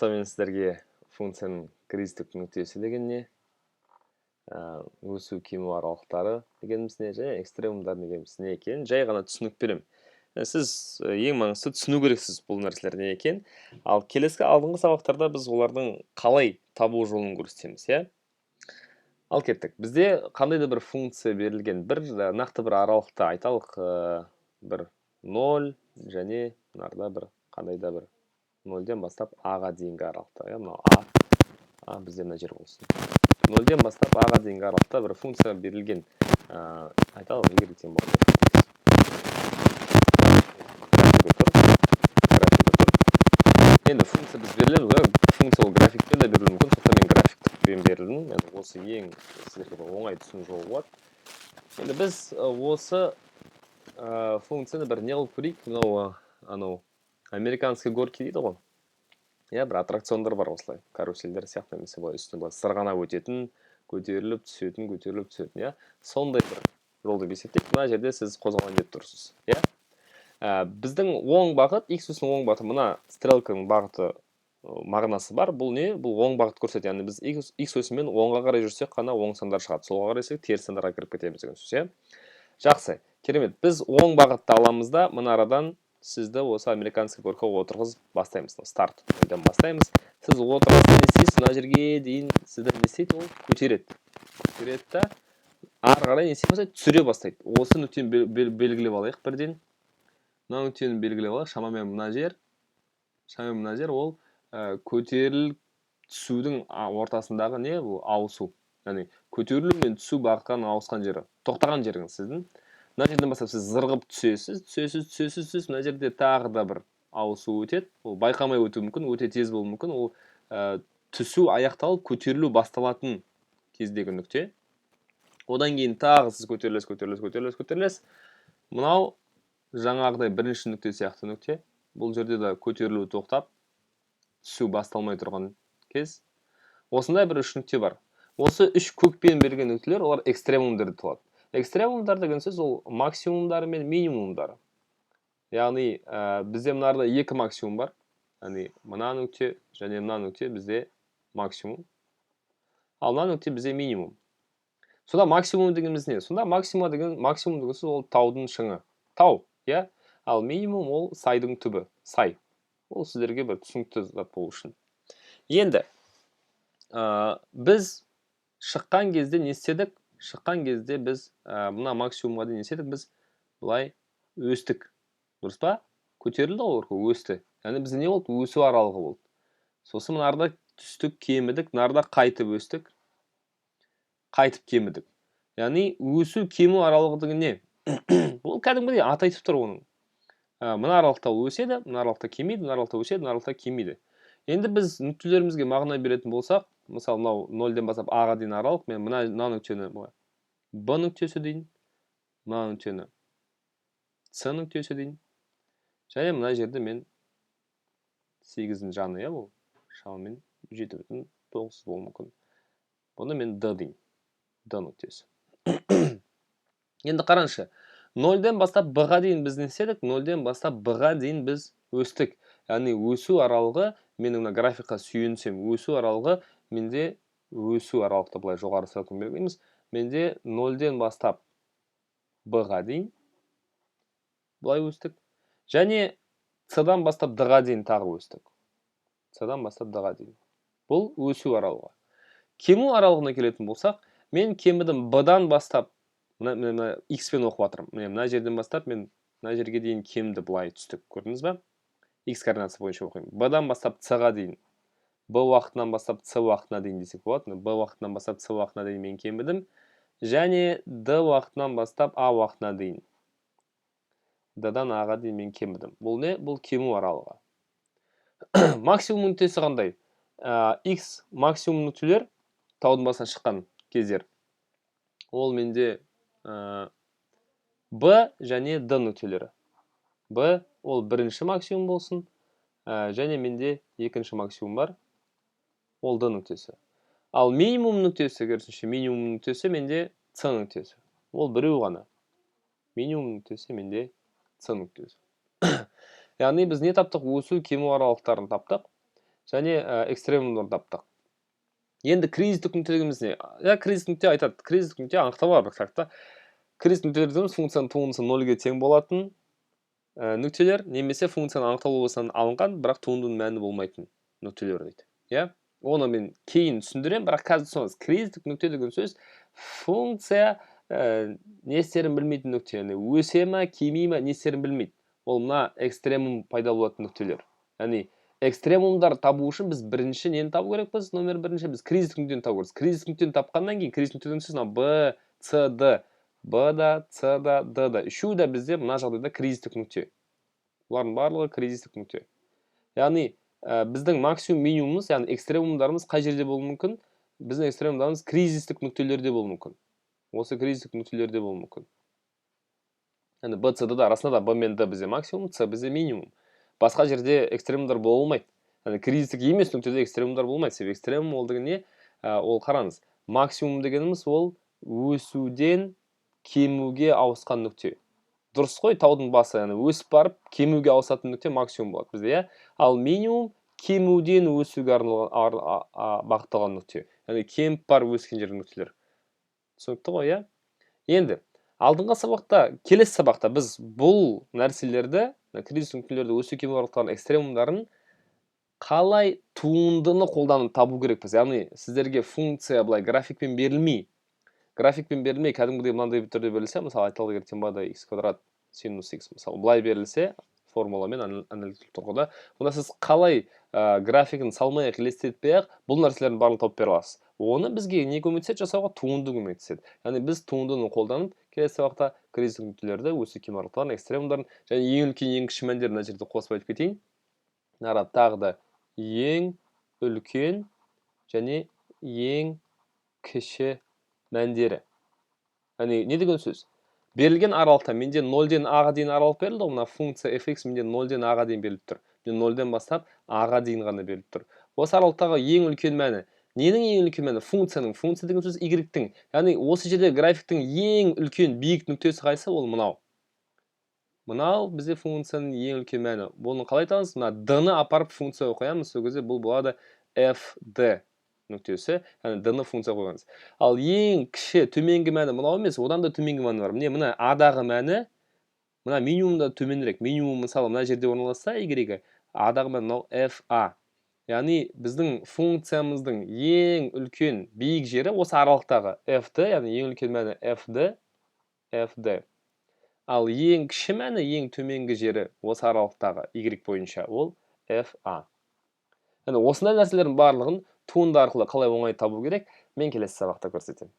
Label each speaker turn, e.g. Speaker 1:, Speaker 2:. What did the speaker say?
Speaker 1: Мен сіздерге функцияның кризистік нүктесі деген не, өсу кему аралықтары дегеніміз не және экстремумдар дегеніміз не екенін жай ғана түсінік беремін. Сіз ең маңыздысы түсіну керексіз бұл нәрселер не екен. Ал келесі алдыңғы сабақтарда біз олардың қалай табу жолын көрсетеміз, иә. Ал кеттік. Бізде қандай да бір функция берілген, бір нақты бір аралықта, айталық, бір 0 және мынарда бір қандай да бір 0-ден бастап а-ға дейінгі аралықта, иә, мынау а бізде мына жер болсын. 0-ден бастап а-ға дейінгі аралықта бір функция берілген, айталық, y тең болады. Графигі тұр, графигі тұр. Енді функция біз берілеміз ғой, функция ол графикпен де берілуі мүмкін, сондықтан мен графиктікпен берілдім. Енді осы ең сіздерге бір оңай түсіну жолы болады. Енді біз осы функцияны бір не қылып көрейік, мынау анау американский горки дейді ғой, иә, бір аттракциондар бар осылай, карусельдер сияқты, немесе былай үстіне былай сырғанап өтетін, көтеріліп түсетін, көтеріліп түсетін, иә, сондай бір жол деп есептейік. Мына жерде сіз қозғалайын деп тұрсыз, иә. Біздің оң бағыт, x осінің оң бағыты, мына стрелканың бағыты, мағынасы бар. Бұл не? Бұл оң бағыт көрсетеді. Яғни біз x осімен оңға қарай жүрсек қана оң сандар шығады, солға қарай жүрсек теріс сандарға кіріп кетеміз деген сөз, иә. Жақсы, керемет. Біз оң бағытты аламыз да, мына арадан сізді осы американский горкаға отырғызып бастаймыз. Старт нөлден бастаймыз. Сіз отырасыз, не істейсіз? Мына жерге дейін сізді не істейді? Ол көтереді, көтереді да, ары қарай не істей бастайды? Түсіре бастайды. Осы нүктені белгілеп алайық бірден. Мына нүктені белгілеп алайық. Шамамен мына жер, шамамен мына жер. Ол көтеріліп түсудің ортасындағы не? Бұл ауысу, яғни көтерілу мен түсу бағытының ауысқан жері, тоқтаған жеріңіз сіздің. Мына жерден бастап сіз зырғып түсесіз, түсесіз, түсесіз, түсесіз. Мына жерде тағы да бір ауысу өтеді. Ол байқамай өтуі мүмкін, өте тез болуы мүмкін. Ол түсу аяқталып, көтерілу басталатын кездегі нүкте. Одан кейін тағы сіз көтерілесіз, көтерілесіз, көтерілесіз, көтерілесіз. Мынау жаңағыдай бірінші нүкте сияқты нүкте. Бұл жерде де көтерілу тоқтап, түсу басталмай тұрған кез. Осындай бір үш нүкте бар. Осы үш көкпен берген нүктелер, олар экстремумдар деп аталады. Экстремумдар деген сөз ол максимумдары мен минимумдары. Яғни бізде мынарда екі максимум бар, яғни мына нүкте және мына нүкте бізде максимум, ал мына нүкте бізде минимум. Сонда максимум дегеніміз не? Сонда максимум деген сөз ол таудың шыңы, тау, иә. Ал минимум ол сайдың түбі, сай. Ол сіздерге бір түсінікті зат болу үшін. Енді біз шыққан кезде не істедік? Шыққан кезде біз мына максимумға дейін не істедік? Біз былай өстік, дұрыс па? Көтерілді ғой, өсті. Яғни бізде не болды? Өсу аралығы болды. Сосын мынарда түстік, кемідік, мынарда қайтып өстік, қайтып кемідік. Яғни өсу кему аралығы деген не? Ол кәдімгідей аты айтып тұр оның. Мына аралықта ол өседі, мына аралықта кемиді, мына аралықта өседі, мына аралықта кемиді. Енді біз нүктелерімізге мағына беретін болсақ, мысалы, мынау 0-ден бастап а-ға дейін аралық, мен мына нүктені былай б нүктесі дейін, мына нүктені с нүктесі дейін және мына жерде мен 8-дің жаны, иә, бұл шамамен 7,9 болуы мүмкін, бұны мен д деймін, д нүктесі. Енді қараңызшы, 0-ден бастап б-ға дейін біз не істедік? 0-ден бастап б-ға дейін біз өстік. Яғни өсу аралығы, менің мына графикқа сүйенсем, өсу аралығы менде, өсу аралықты былай жоғары стрелкамен белгілейміз, менде 0-ден бастап б-ға дейін былай өстік және с-дан бастап д-ға дейін тағы өстік. С-дан бастап д-ға дейін бұл өсу аралығы. Кему аралығына келетін болсақ, мен кемідім б-дан бастап, мына x-пен оқып жатырмын, міне, мына жерден бастап мен мына жерге дейін кемді, былай түстік, көрдіңіз ба? X координатасы бойынша оқимын. Б-дан бастап с-ға дейін, б уақытынан бастап с уақытына дейін десек болады, б уақытынан бастап с уақытына дейін мен кемідім және д уақытынан бастап а уақытына дейін, д-дан а-ға дейін мен кемідім. Бұл не? Бұл кему аралығы. Максимум нүктесі қандай? X максимум нүктелер, таудың басына шыққан кездер, ол менде б және д нүктелері. Б ол бірінші максимум болсын, және менде екінші максимум бар, ол д нүктесі. Ал минимум нүктесі, керісінше, минимум нүктесі менде с нүктесі, ол біреу ғана. Минимум нүктесі менде с нүктесі. Яғни біз не таптық? Өсу кему аралықтарын таптық. Және экстремумдарды таптық. Енді кризистік нүкте дегеніміз не? Иә, кризистік нүкте айтады. Кризистік нүкте анықтау бар бір кітапта. Кризистік нүктелер дегеніміз функцияның туындысы нөлге тең болатын нүктелер немесе функцияның анықталу облысынан алынған, бірақ туындының мәні болмайтын нүктелер дейді. Иә, оны мен кейін түсіндіремін, бірақ қазір түсініңіз. Кризистік нүкте деген сөз функция не істерін білмейтін нүкте, яғни өсе ма, кеми ма, не істерін білмейді. Ол мына экстремум пайда болатын нүктелер. Яғни экстремумдар табу үшін біз бірінші нені табу керекпіз? Номер бірінші, біз кризистік нүктені табу керекпіз. Кризистік нүктені тапқаннан кейін, кризистік нүктеден сөз мына Б, С, Д, Б да, С да, Д да, үшеуі де бізде мына жағдайда кризистік нүкте. Бұлардың барлығы кризистік нүкте. Яғни біздің максимум, минимумымыз, яғни экстремумдарымыз қай жерде болуы мүмкін? Біздің экстремумдарымыз кризистік нүктелерде болуы мүмкін. Осы кризистік нүктелерде болуы мүмкін. Яғни Б, С, Д да, расында да, Б мен Д бізде максимум, С бізде минимум. Басқа жерде экстремумдар бола алмайды. Яғни кризистік емес нүктеде экстремумдар болмайды. Себебі экстремум ол деген не? Ол, қараңыз, максимум дегеніміз ол өсуден кемуге ауысқан нүкте. Дұрыс қой, таудың басы, яғни өсіп барып кемуге ауысатын нүкте максимум болады бізде, иә. Ал минимум кемуден өсуге арналған, бағытталған нүкте. Яғни кеміп барып өскен жер нүктелер. Түсінікті ғой, иә? Енді алдыңғы сабақта, келесі сабақта біз бұл нәрселерді, кризис нүктелерді, өсу, кему аралықтарының экстремумдарын қалай туындыны қолданып табу керекпіз. Яғни сіздерге функция былай графикпен берілмей, кәдімгідей мынандай түрде берілсе, мысалы, айталық, егер тең болады x квадрат синус x, мысалы, былай берілсе формуламен аналитикалық тұрғыда, онда сіз қалай графигін салмай ақ, елестетпей ақ бұл нәрселердің барлығын тауып бере аласыз. Оны бізге не көмектеседі жасауға? Туынды көмектеседі. Яғни біз туындыны қолданып, келесі сабақта кризистік нүктелерді, өсу, кему аралықтарын, экстремумдарын және ең үлкен, ең кіші мәндерін мына жерде қосып айтып кетейін. Мына тағы да ең үлкен және ең кіші мәндері. Яғни не деген сөз? Берілген аралықта менде 0-ден а-ға дейін аралық берілді ғой. Мына функция fx менде 0-ден а-ға дейін беріліп тұр. Мен 0-ден бастап а-ға дейін ғана беріліп тұр. Осы аралықтағы ең үлкен мәні, ненің ең үлкен мәні? Функцияның. Функция деген сөз y-тің. Яғни осы жерде графиктің ең үлкен биік нүктесі қайсы? Ол мынау. Мынау бізде функцияның ең үлкен мәні. Бұны қалай айтамыз? Мына d-ны апарып функцияға қоямыз. Сол кезде бұл болады fd нүктесі, яғни d-ны функция қойғанбыз. Ал ең кіші, төменгі мәні мынау емес, одан да төменгі мәні бар. Міне, мына а-дағы мәні мына минимумда төменірек. Минимум, мысалы, мына жерде орналасса, y а-дағы мәні мынау fa. Яғни біздің функциямыздың ең үлкен биік жері осы аралықтағы fd, яғни ең үлкен мәні fd, fd. Ал ең кіші мәні, ең төменгі жері осы аралықтағы y бойынша ол fa. Яғни осындай нәрселердің барлығын туынды арқылы қалай оңай табу керек, мен келесі сабақта көрсетемін.